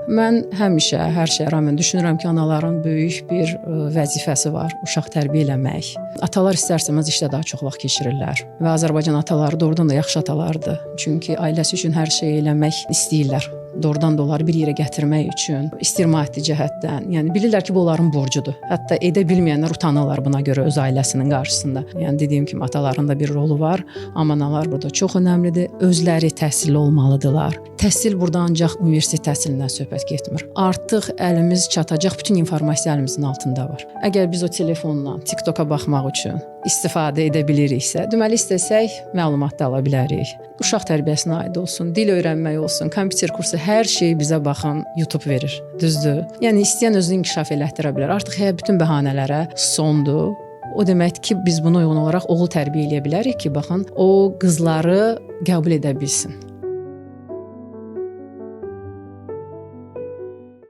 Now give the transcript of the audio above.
Mən həmişə hər şeyə rağmen düşünürəm ki, anaların böyük bir vəzifəsi var, uşaq tərbiyə eləmək. Atalar istər-istəməz işdə daha çox vaxt keçirirlər və Azərbaycan ataları doğrudan da yaxşı atalardır. Çünki ailəsi üçün hər şeyi eləmək istəyirlər. Doğrudan da onları bir yerə gətirmək üçün istər maddi cəhətdən, yəni bilirlər ki, bu onların borcudur. Hətta edə bilməyənlər utanırlar buna görə öz ailəsinin qarşısında. Yəni dediyim kimi ataların da bir rolu var, amma analar burada çox önəmlidir. Özləri təhsilli olmalıdırlar. Təhsil burada ancaq universitet təhsilindən söhbət getmir. Artıq əlimiz çatacaq bütün informasiya əlimizin altında var. Əgər biz o telefonla TikToka baxmaq üçün istifadə edə biliriksə, deməli istəsək məlumat da ala bilərik. Uşaq tərbiyəsinə aid olsun, dil öyrənmək olsun, kompüter kursu, hər şeyi bizə baxan YouTube verir. Düzdür? Yəni istəyən özünü inkişaf elətdirə bilər. Artıq həyat bütün bəhanələrə sondur. O deməkdir ki, biz buna uyğun olaraq oğul tərbiyə eləyə bilərik ki, baxın, o qızları qəbul edə bilsin.